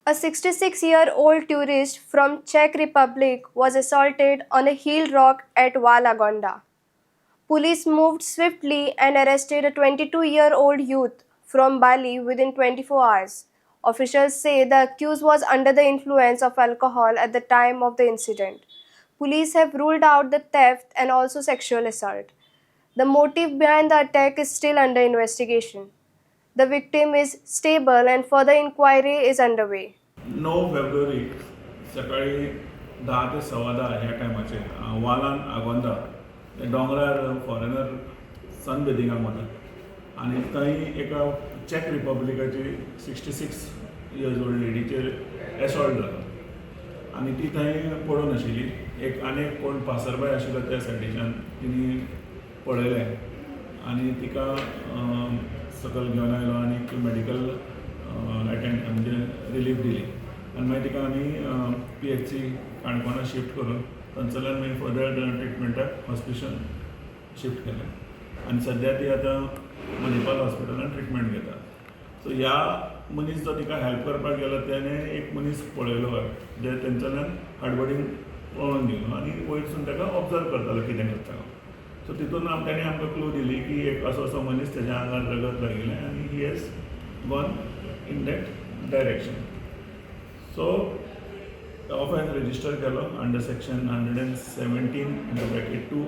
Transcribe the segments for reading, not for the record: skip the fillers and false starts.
A 66-year-old tourist from Czech Republic was assaulted on a hill rock at Val Agonda. Police moved swiftly and arrested a 22-year-old youth from Bali within 24 hours. Officials say the accused was under the influence of alcohol at the time of the incident. Police have ruled out the theft and also sexual assault. The motive behind the attack is still under investigation. The victim is stable and further inquiry is underway. 9 फेब्रुवारी सकाळी 10 ते 10:15 ह्या टायमाचेर वालान आगोंदा त्या दोंगरार foreigner सन बेदिंगाक वतात आनी थंय एका चॅक रिपब्लिकाची 66 इयर्स ओल्ड लेडीचेर एसॉल्ट जालो आनी ती थंय पडून आशिल्ली. एक आनी एक कोण पासरबाय आशिल्लो त्या सायडीच्यान तिणी पळयलें आनी तिका सकयल घेवन आयलो आनी मेडिकल अटेंड म्हणजे रिलीफ दिली आनी मागीर तिका आमी पीएचसी काणकोणा शिफ्ट करून थंयसरल्यान मागीर फर्दर ट्रिटमेंटाक हॉस्पिटल शिफ्ट केलें आनी सद्या ती आतां मणिपाल हॉस्पिटलान ट्रिटमेंट घेता. सो ह्या मनीस जो तिका हेल्प करपाक गेलो, तेणें एक मनीस पळयलो जे तेंच्याल्यान हाडबडीन पळोवन गेलो आनी वयरसून ताका ऑब्जर्व करतालो कितें करता. सो तितून तेणें आमकां क्लू दिली की एक असो असो मनीस, तेज्या आंगार रगत लागिल्लें आनी he has gone in that direction. So offence register केलो under section 117(2)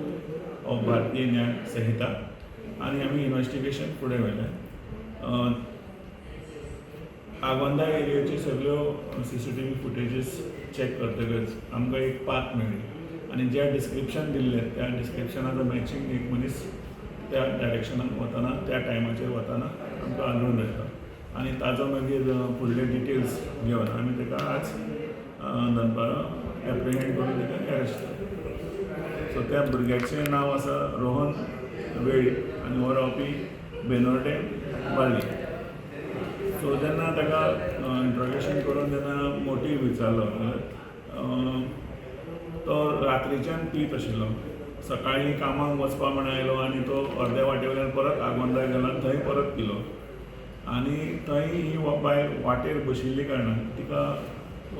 of Bharatiya Nyaya Sanhita आनी आमी इन्वेस्टिगेशन फुडें व्हेलें. आगोंदा एरियाच्यो सगळ्यो सीसीटीव्ही फुटेजीस चॅक करतकच आमकां एक पाथ मेळ्ळी आनी जे डिस्क्रिप्शन दिल्लें त्या डिस्क्रिप्शनाचो मॅचींग एक मनीस त्या डायरेक्शनान वतना, त्या टायमाचेर वतना आमकां आढळून आयलो आनी ताजो मागीर फुडले डिटेल्स घेवन आमी ताका आज दनपारां एप्रिहेंड करून ताका अरेस्ट केलो. सो त्या भुरग्याचें नांव आसा रोहन वेळीप आनी हो रावपी बेनोर्डे, बाळ्ळी. सो जेन्ना ताका इंट्रोगेशन करून जेन्ना मोटीव विचारलो, तो रात्रीच्यान पीत आशिल्लो. सकाळीं कामाक वचपा म्हण आयलो आनी तो अर्द्या वाटे वयल्यान परत आगोंदा गेलो आनी थंय परत पिलो आनी थंय ही बायल वाटेर बशिल्ली कारणान तिका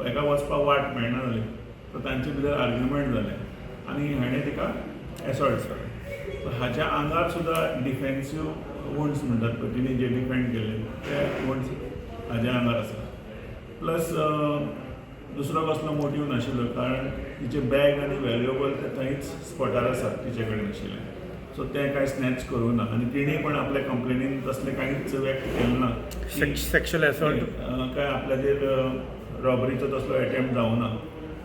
हेका वचपाक वाट मेळना जाली. सो तांचे भितर आर्ग्युमेंट जालें आनी हेणें तिका एसॉल्ट केलें. सो हाच्या आंगार सुद्दां डिफेन्सीव वुंड्स म्हणटात पळय, तिणें जे डिफेंड केल्ले ते वुंड्स हाज्या आंगार आसा. प्लस दुसरो कसलो मोटीव नाशिल्लो, कारण तिचे बॅग आनी व्हॅल्युएबल ते थंयच स्पॉटार आसात, तिचे कडेन आशिल्ले. सो तें कांय स्नॅच करूं ना आनी तिणें पण आपल्या कंप्लेनीन तसलें कांयच व्यक्त केलें ना की सेक्शुअल असॉल्ट काय आपल्याचेर रॉबरीचो तसलो एटेम्प्ट जावं ना.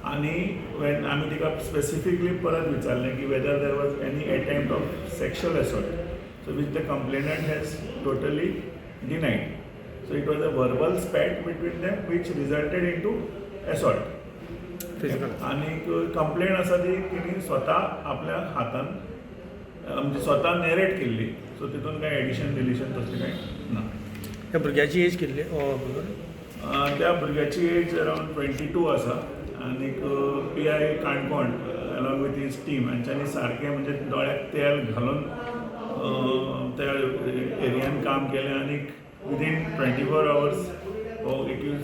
आनी when आमी तिका स्पेसिफिकली परत विचारलें की whether there was any attempt of sexual assault, so which the complainant has totally denied. So it was a verbal spat between them which resulted into assault. Physical. आनीक complain आसा ती तिणी स्वता आपल्या हातान म्हणजे स्वता नॅरेट केल्ली. सो तितून कांय एडिशन डिलिशन तसलें कांय ना. त्या भुरग्याची एज कितली हो? त्या भुरग्याची एज अरावंड 22 आसा. आनीक PI Canacona along with his team हांच्यांनी सारकें म्हणजे दोळ्याक तेल घालून त्या एरियान काम केलें आनी विदीन 24 आवर्स हो एक्यूज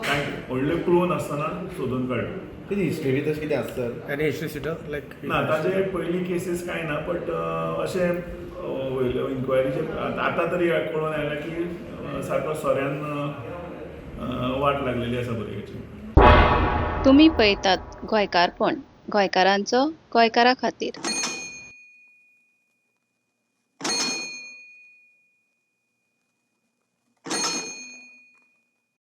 कांय व्हडले क्लू नासतना सोदून काडलो. कितें हिस्ट्री बी तशें कितें आसा सर? आनी हिस्ट्री शिटर लायक? ना, ताजे पयलीं केसीस कांय ना, बट अशें वयले इन्क्वायरीचेर आतां तरी कळून आयलां की सारको सोऱ्यान वाट लागलेली आसा भुरग्याची. तुमी पळयतात गोंयकारपण, गोंयकारांचो गोंयकारा खातीर.